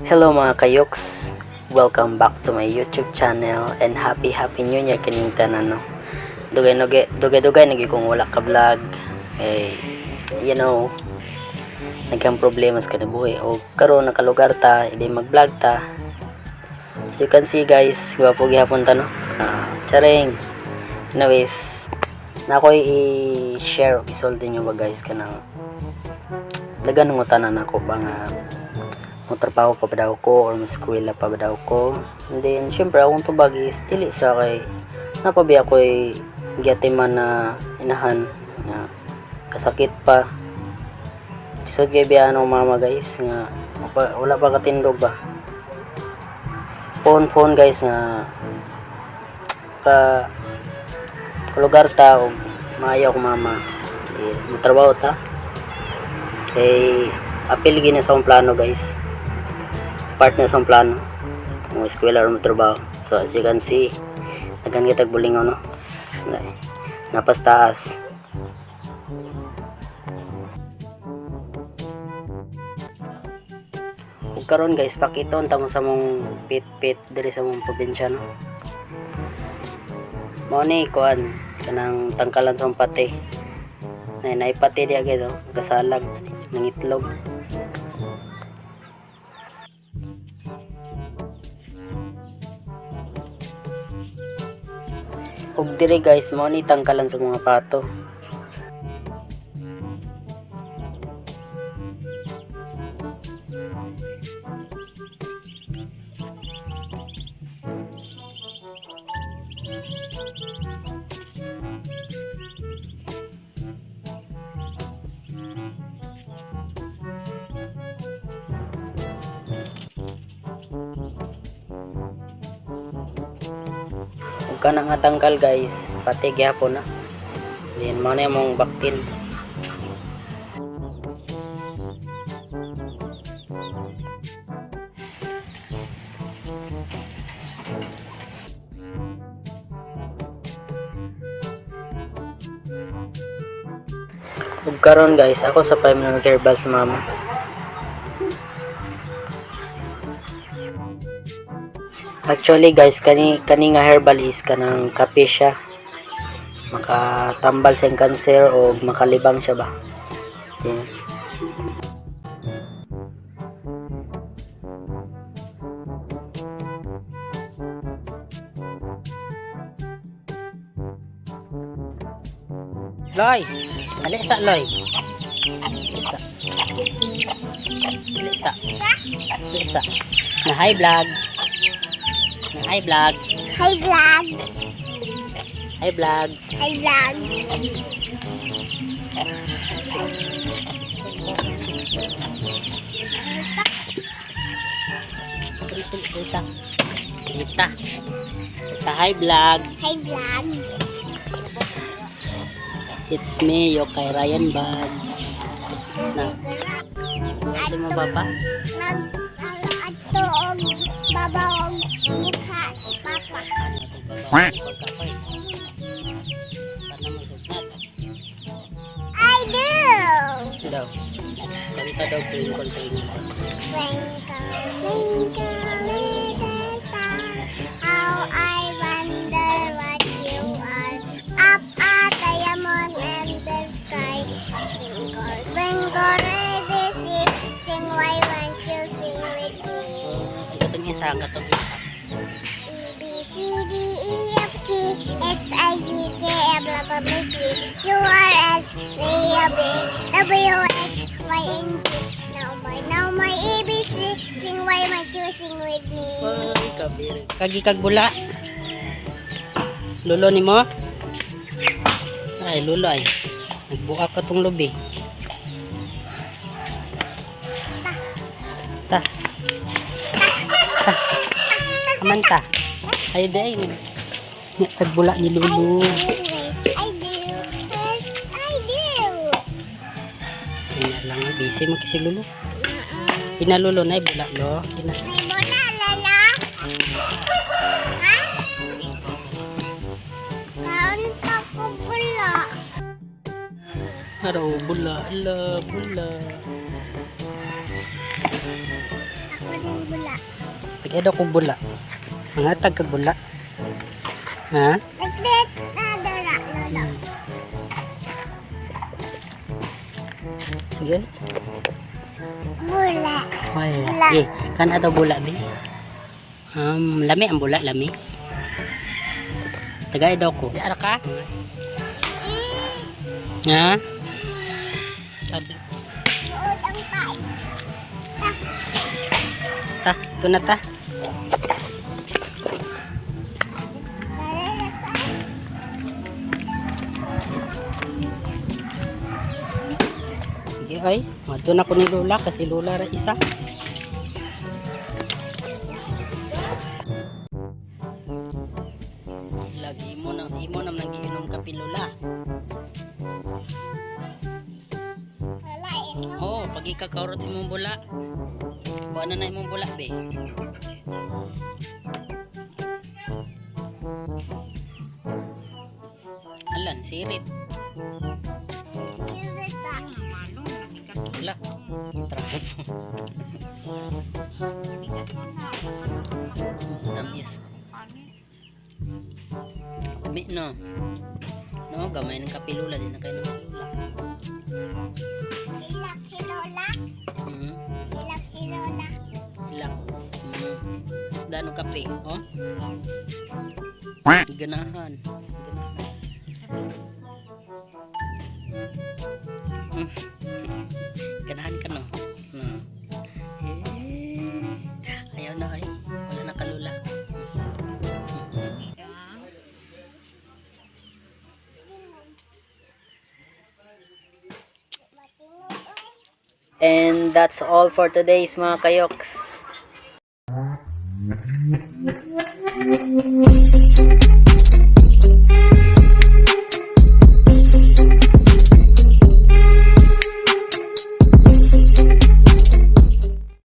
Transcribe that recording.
Hello, mga kayoks! Welcome back to my YouTube channel and happy happy New Year kining tanan, no. Dugay dugay dugay dugay nagi kong wala ka vlog. Eh, nagkang problema sa kinabuhi o karon nakalugar ta, hindi mag-vlog ta. As you can see, guys, gwapo gihapon ta, no. Ah, charing. Anyways, na ako'y i-share o isulti nyo ba, guys, kanang dagan ngutana nako ba nga motrabaho pa ba daw ko or maskwela pa ba daw ko. And then, syempre, akong tubag is dili sa kay napabi ako'y giatiman na inahan nga kasakit pa. Lisod kay biya ano mama, guys, nga wala pa katindog ba. Phone phone, guys, nga ka kalugar ta og maayo ako mama eh, motrabaho ta kay apil gina sa akong plano, guys, part na sa akong plano mo eskwela or motrabaho. So as you can see, daghan kitag bulingaw, no. Napas taas. Ug karon, guys, pakiton ta mo sa mong pit-pit diri sa mong probinsya, no. Mao ni kuan kanang tangkalan sa mong pati na naipati diya, guys, oh, kasalag ng itlog. Ug diri, guys, mao ni tangkalan sa mga pato. Ug kana nga tangkal, guys, pati gihapon na. Then mao na imong baktil. Ug karon, guys, ako sa pa nag herbal sa mama. Actually, guys, kani kani nga herbal is kanang kape siya. Makatambal sa cancer o makalibang siya ba. Then, Loy, alisa, Loy. Alisa. Alisa. Alisa. Na hi vlog. Na hi vlog. Hi, vlog. Hi vlog. Hi, vlog. Kita. Kita. Kita hi vlog. Hi, vlog. It's me, Yokay Ryan Bag. Na. Ano mo, papa? Nag ato og babaw og mukha si papa. Ano? I do. Daw. Kanta daw, twinkle twinkle. Twinkle, twinkle, little star, how I wonder what you are. Up at diamond in the sky. Twinkle, twinkle, little sing, sing, why won't you sing with me? Ang katong isa, ang katong isa. A B C D E F G H I J K L M N O P Q R S T U V W X Y and Z. Now my ABC. Sing, why won't you sing with me? Ay, kabiri. Kagi kag bula. Lulo ni mo? Ay, lulo ay. Nagbuka ka tong lubi. Ta. Ta. Aman ta. Ay, di ay. Nga, tagbula ni Lulu. Yes, I do. Yes, I do. Ina lang, busy mo kasi Lulu. Ina Lulu na, bula lo. Ina. May bola, lala. Ha? Kaon pa ko bula. Araw, bula, ala, bula. Ako Kong bula. Tagay daw kong bula. Mangatag kag bula. Ha? Naglit na dara, lolo. Sige. Bula. Wala. Bula. Eh, kan ato bula bi. Lami ang bula, lami. Tagay daw ko. Ara ka? Ha? Buod ang pain. Ta, ito na ta. Dara na ta. Sige ay, madto na ko ni Lola kasi Lola ra isa. Lagi mo na nang giinom kape, Lola. Wala, inom. Oh, pag ikakaurot sa imong bula. Kuha na na imong bula, be. Alan, sirit. Sirit ba? Wala. Tara. Tamis. Lami, no? No, gamay ng kape, Lola. Di na kayo ng Lola. Ilak si Lola. Ilak si Lola. Ilak. Dano kape, oh? Ganahan. Ganahan. Ganahan ka, no? No. Eh, ayaw na ay. Wala na kalula. Matinod, oy. And that's all for today's, mga kayoks.